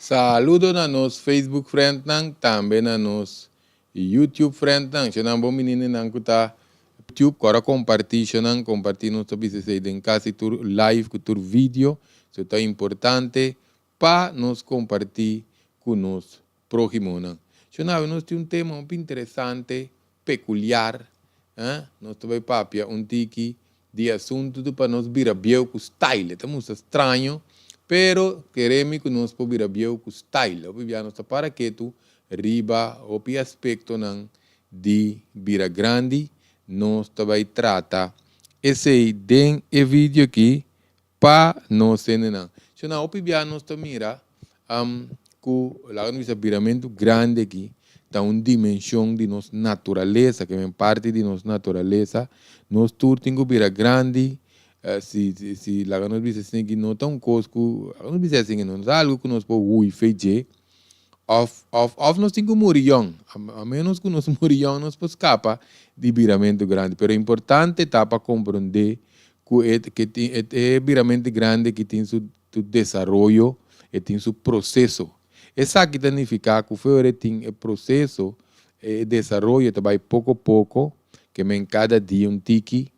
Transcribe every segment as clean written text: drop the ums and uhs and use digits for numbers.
Saludo na nos Facebook friendnan, tambe na nos YouTube friendnan. Shonan bon bini nan ku ta YouTube, kora kompartí shonan, kompartí nos ta bisa esei den kasi tur live ku tur video. So ta importante pa nos kompartí ku nos próhimonan. Shonan, awe nos tin un tema hopi interesante, pekuliar, eh? Nos ta bai papia un tiki di asuntu tu pa nos bira bieu ku style. Ta mustra straño, pero keremi ku nos por bira bieu ku style. Hopi bia nos ta para ketu riba hopi aspektonan di bira grandi. Nos ta bai trata esei den e video aki pa nos hendenan. Shona, hopi bia nos ta mira ku laga nos bisa biramentu grandi aki ta un dimenshon di nos naturalesa, ke men parti di nos naturalesa. Nos tur tin ku bira grandi. Si laga nos bisa asina aki no ta un kos ku, laga nos bisa asina, no ta algu ku nos por hui fe dje òf nos tin ku muri yòn. A menos ku nos muri yòn nos por skapa di biramentu grandi. Pero importante ta pa komprondé ku e ke tin e biramentu grandi aki tin su desaroyo, e tin su proseso. Esaki ta nifiká ku fe ora e tin e proseso, e desaroyo ta bai poko poko, ke men kada dia un tiki,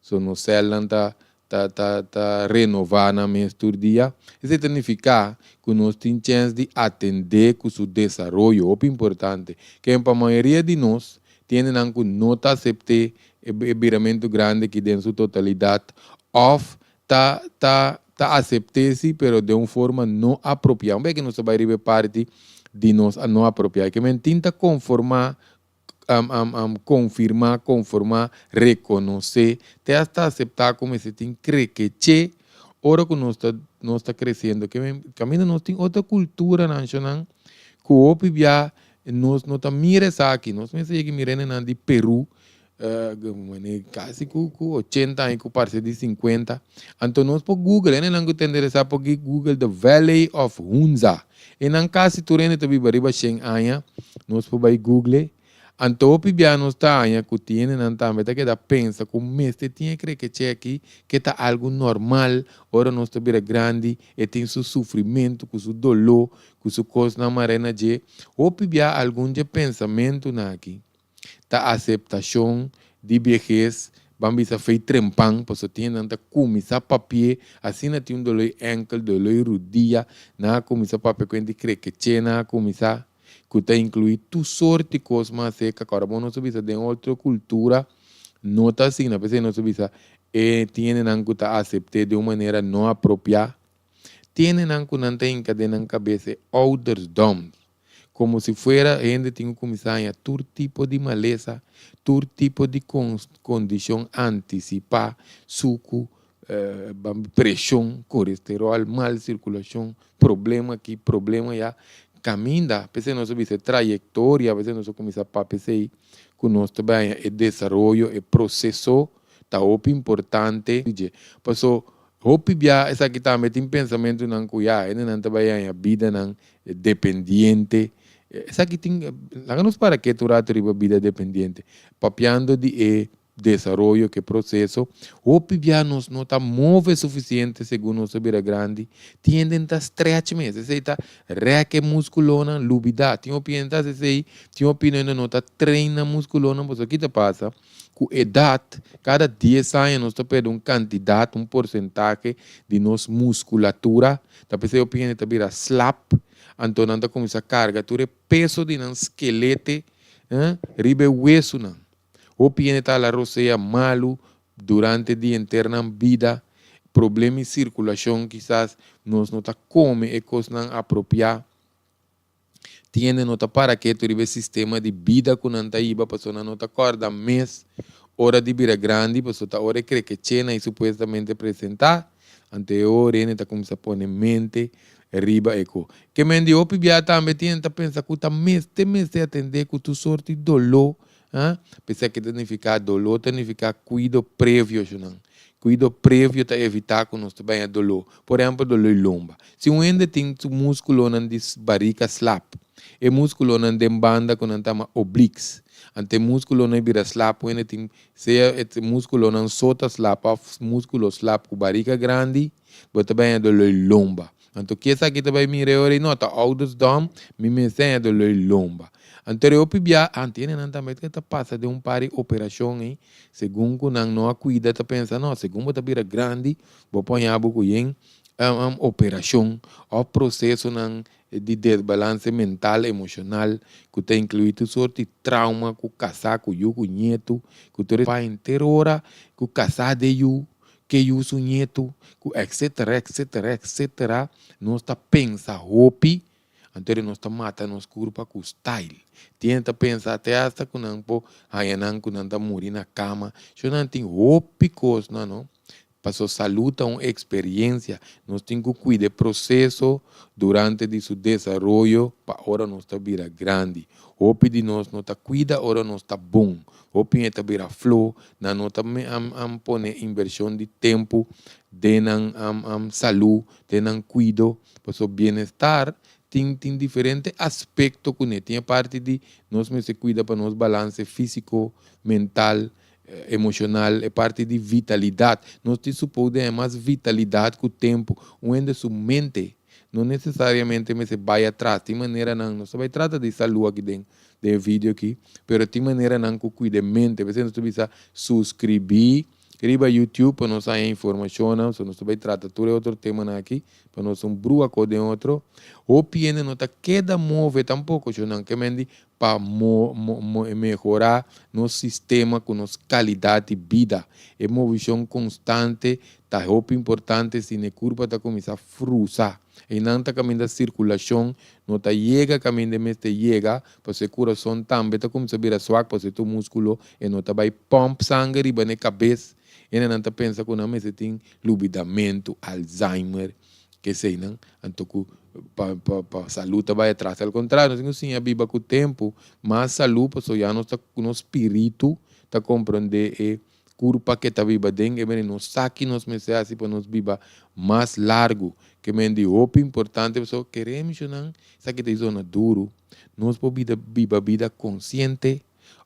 so nos sèlnan ta ta ta ta renová nan mes tur dia. Esei ta nifiká ku nos tin chèns di atendé ku su desaroyo, hopi importante. Ken pa mayoria di nos, tin hendenan ku no ta asept'é e biramentu grandi aki den su totalidat òf ta ta ta asept'é si pero den un forma no apropiá. Un bes ku nos ta bai riba e parti di nos no apropiá ke men tin ta konformá konfirmá konformá rekonosé te asta aseptá ku mester tin krekeché ora ku nos ta nos ta kresiendo ke men kaminda nos tin otro kulturanan shonnan ku hopi bia nos no ta mira esaki nos mester yega mira hendenan di Peru kasi ku 80 aña ku parse di 50. Anto nos por google, hendenan ku ta interesá por google The Valley of Hunza. Enan kasi tur hende ta biba riba 100 aña, nos por bai google. Anto hopi bia nos ta haña ku tin hendenan tambe ta keda pensa ku mester tin e krekeche aki ke ta algu normal ora nos ta bira grandi, e tin su sufrimentu ku su doló ku su kosnan maré na dje. Hopi bia algun dje pensamentunan aki ta aseptashon di biehes, ban bisa fei trempan, pasobra tin hendenan ta kuminsá papi'é, asina tin un doló enkel, doló rudia, nan a kuminsá papia ku hende krekeche, nan a kuminsá ku ta inkluí tur sort di kos mas seka, ku ora bo nos a bisa den otro kultura no ta asina, p'esei nos a bisa e tin hendenan ku ta asept'é den un manera no apropiá, tin hendenan ku nan ta hinka den nan kabes e ouderdom. Komo si fuera hende tin ku kuminsá haña tur tipo di malesa, tur tipo di kondishon antisipá, suku, preshon, kolesteròl, mal sirkulashon, problema aki, problema ayá. Kaminda, p'esei nos a bisa e trayektoria, p'esei nos a kuminsá papia esei, ku nos ta bai haña e desaroyo, e proseso ta hopi importante. Paso hopi bia esaki tambe tin pensamentunan ku ya hendenan ta bai haña bidanan dependiente. Esaki tin, laga nos para ketu un rato riba bida dependiente. Papiando di e desaroyo, ke proseso, hopi bia nos no ta move sufisiente segun nos ta bira grandi. Tin hende ta stretch mes, esei ta rek e muskulonan, lubida. Tin hopi hende ta hasi esei, tin hopi hende no ta train nan muskulonan, pasobra ki ta pasa? Ku edat, kada dies aña nos ta perde un kantidat, un porsentahe di nos muskulatura. Ta p'esei hopi hende ta bira slap, anto nan ta kuminsá karga tur e peso di nan skelete riba e wesunan. Hopi hende ta hala rosea malu durante di henter nan bida, problema di sirkulashon kisas, nos no ta kome e kosnan apropiá. Tin hende no ta para ketu riba e sistema di bida ku nan ta hiba pasobra nan no ta kòrda mes ora di bira grandi pasobra ta ora e krekechena i supuestamente presentá, anto e ora hende ta kuminsá pone mente riba e ku. Ke men di hopi bia tambe tin hende ta pensa ku ta mester mester atendé ku tur sort di doló, ha? P'esei ke ta nifiká doló ta nifiká kuido previo shunan. Kuido previo ta evitá ku nos ta baña doló. Por ehèmpel doló di lomba. Si un hende tin su múskulonan di barika slap, e múskulonan den banda ku nan ta yama obliques, anto e múskulonan bira slap, un hende tin sea e múskulonan so ta slap òf múskulo slap ku barika grandi, bo ta baña doló di lomba. Anto ki esaki ta bai mira e ora ei, no, ta oudersdom, mi mester haña doló di lomba. Anto e hopi bia, anto hende nan tambe ta pasa den un par di operashon ei, segun ku nan no a kuida ta pensa, no, segun bo ta bira grandi, bo por haña bo ku yen operashon òf prosesonan di desbalanse mental, emoshonal, ku ta inkluí tur sort di trauma ku kasá ku yu ku ñetu, ku tur e pa henter ora ku kasá den yu, ke yu su ñetu, ku etsetera, etsetera, etsetera. Nos ta pensa hopi, anto di nos ta mata nos kurpa ku style. Tin hende ta pensa te asta ku nan por haña nan ku nan ta muri na kama. Sho nan tin hopi kosnan no. Paso salud ta un experiencia, nos tin cu cuida e proceso durante di su desaroyo pa ora nos ta bira grandi. Hopi di nos no ta cuida ora nos ta bon, hopi hende ta bira flo, nan no ta pone inversion di tempo den nan salud, den nan cuido, paso bienestar tin tin diferente aspecto cune, tin e parti di nos mester cuida pa nos balance fisico, mental, Emoshonal, e parti di vitalidat. Nos tin supou den e mas vitalidat ku tempu. Un hende su mente no nesesariamente mester bai atras. Tin maneranan, nos ta bai trata di salú aki den den e video aki, pero tin maneranan ku kuida e mente. P'esei nos ta bisa suskribí riba YouTube pa nos haña informashonnan. So nos ta bai trata tur e otro temanan aki pa nos un brua ko den otro. Hopi hende no ta keda move tampoko, shonnan ke men di pa mehorá nos sistema ku nos kalidat di bida. E movishon konstante ta hopi importante si ne kurpa ta kuminsá frusa. Einan ta kaminda sirkulashon no ta yega kaminda e mester yega, pasobra e kurason tambe ta kuminsá bira swak pasobra e tur múskulo e no ta bai pòmp sanger riba ne kabes. Hendenan ta pensa ku nan mester tin lubidamentu, Alzheimer. Keseinan, anto ku pa pa pa salú ta bai atras. Al kontrario, nos tin ku siña biba ku tempu. Mas salú, pasobra ya nos ta nos spiritu ta komprondé e kurpa ke ta biba den e manera nos sa ki nos mester hasi pa nos biba mas largu. Ke men di hopi importante pasobra kere mishonan esaki ta e zona duru. Nos por bida biba bida konsiente.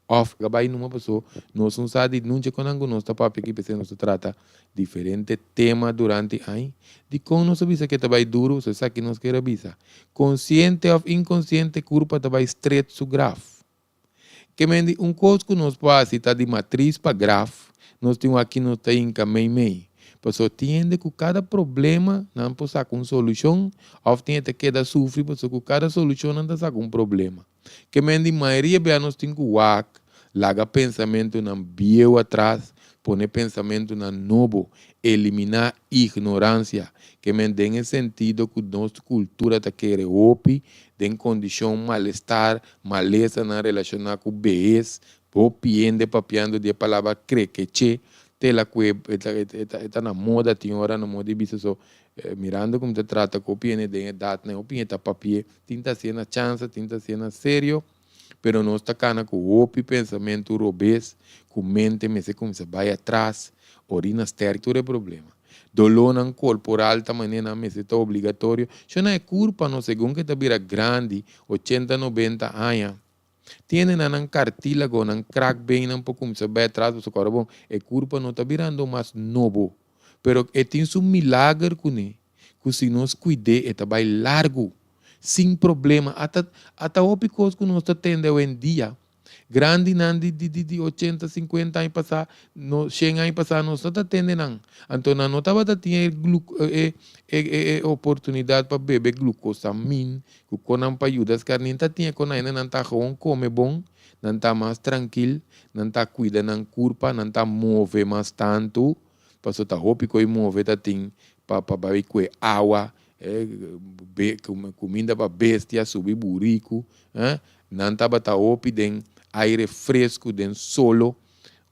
Of bai numa paso nos no sa di nunca con nan cu nos ta papia aki p'esei nos ta trata diferente tema durante aña. Dicon nos a bisa cu e ta bai duro? Pasobra esaki nos kier a bisa. Consciente of inconciente curpa ta bai stret su graf. Ke men di un cos cu nos por haci ta di matriz pa graf, nos tin un aki nos ta hinca mei mei. Pasobra tin hende cu cada problema nan por saca un solucion of tin hende ta keda sufri pasobra cu cada solucion nan ta saca un problema. Ke men di mayoria bia nos tin ku wak, laga pensamentunan bieu atras, pone pensamentunan nobo, eliminá ignoransia. Ke men den e sentido ku nos kultura ta kere hopi den kondishon malestar, malesanan relashoná ku behes, hopi hende papiando di e palabra krekeche, tela ku e ta na moda tin ora na moda di bisa so Mirando como ta trata cu hopi hende den edadnan, hopi hende ta papia, tin ta hacié na chansa, tin ta hacié na serio, pero nos ta cana cu hopi pensamento robes, cu mente mester cuminsa bay atras, orina sterk, tur e problema. Dolornan corporal ta manera nan mester ta obligatorio, shona e curpa no segun cu e ta bira grandi, ochenta, nobenta aña, Tiene na nan cartílago, nan kraakbeennan por cuminsa bay atras, pasobra ora bon, e curpa no ta birando mas nobo. Pero e tin su milager kuné, ku si nos kuid'é e ta bai largu, sin problema. Ata ata hopi kos ku nos ta tende awendia. Grandinan di di di di ochenta, sinkuenta aña pasá, no shen aña pasá nos no ta tende nan. Anto nan no tabata tin e glu e e e oportunidat pa bebe glukosamin ku konan pa yuda skar. Nin ta tin e konan ainda, nan ta gewoon kome bon, nan ta mas trankil, nan ta kuida nan kurpa, nan ta move mas tantu, pasobra ta hopi ku e move ta tin pa pa bai kue awa, be kuminda pa bestia, subi buriku, nan tabata hopi den aire fresku, den solo.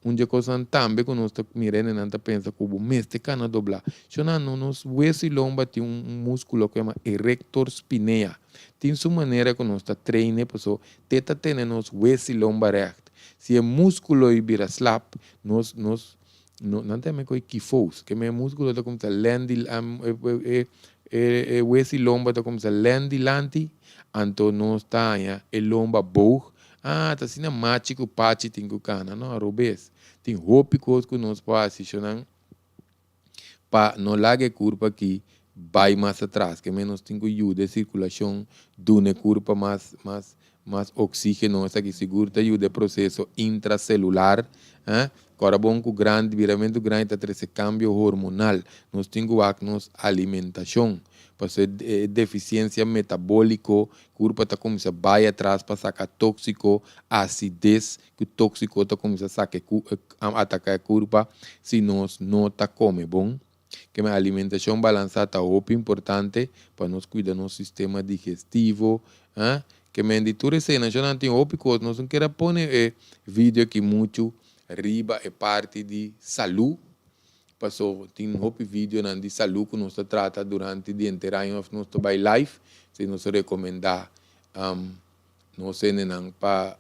Un dje kosnan tambe ku nos ta mira hende nan ta pensa ku bo mester kana doblá. Shona no, nos wesu i lomba tin un múskulo ku yama erector spinea. Tin su manera ku nos ta train'e paso te ta tene nos wesu i lomba règt. Si e múskulo ei bira slap, nos nos no nan ta yama e koi kifous. Ke men e múskulo ta kuminsá lèn di e e wesu i lomba ta kuminsá lèn dilanti, anto nos ta haña e lomba boog. Ah, ta asina machi ku pachi tin ku kana. No, robes. Tin hopi kos ku nos por hasi, shonnan, pa no laga e kurpa aki bai mas atras. Ke men nos tin ku yuda e sirkulashon, duna e kurpa mas mas mas oksígeno. Esaki sigur ta yuda e proseso intraselular. Kòrda bon ku grandi, biramentu grandi ta trese kambio hormonal. Nos tin ku wak nos alimentashon. Pasobra e defisiensia metabóliko, kurpa ta kuminsá bai atras pa saka tóksiko, asides ku tóksiko ta kuminsá saka e ataka e kurpa si nos no ta kome bon. Keme alimentashon balansá ta hopi importante pa nos kuida nos sistema digestivo. Kemen di tur esei nan tin hopi kos. Nos no kier a pone e video aki muchu riba e parti di salú, paso tin hopi videonan di salú ku nos ta trata durante di henter aña òf nos ta bai live. Si nos ta rekomendá nos hendenan pa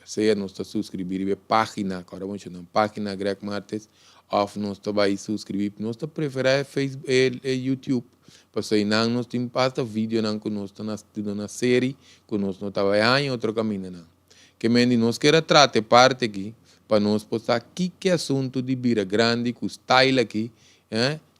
Sea nos ta suscribi riba e pagina, cu ora bo menciona pagina Greg Martes, of nos ta bay suscribi, nos ta prefera e Facebook, e YouTube, pasobra eynan nos tin basta videonan cu nos ta duna na serie cu nos no ta bay haña otro camindanan. Ke men di nos kier a trata e parti aki pa nos por sa kiko e asunto di bira grandi cu style aki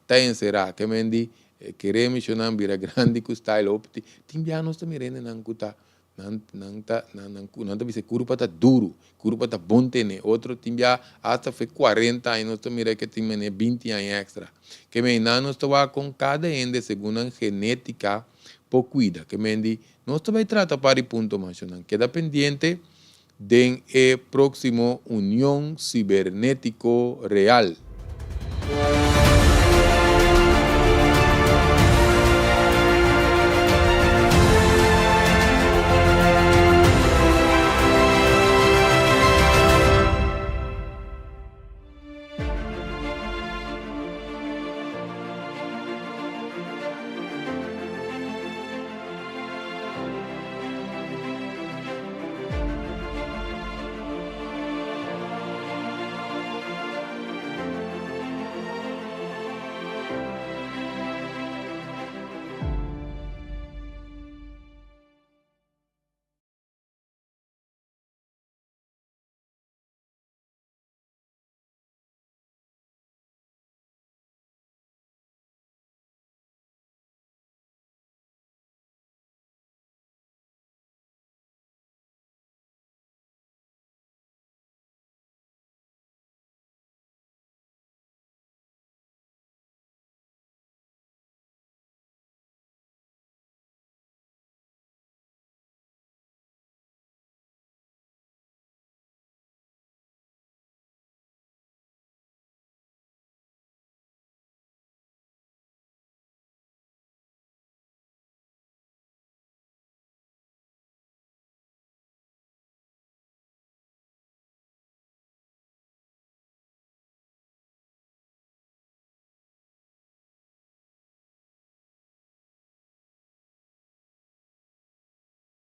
ta encera. Ke men di kere mencionan bira grandi cu style hopi tin bia nos ta mira hendenan cu ta Nan nan ta nan nan nan ta bisa kurpa ta duru, kurpa ta bon tene. Otro tin bia hasta fe 40 aña nos ta mira ke tin mene 20 aña extra. Ke men nan nos ta wak kon kada hende segun nan genetica por kuida. Ke men di nos ta bai trata par di punto mas nan keda pendiente den e proximo Union Cibernetico Real.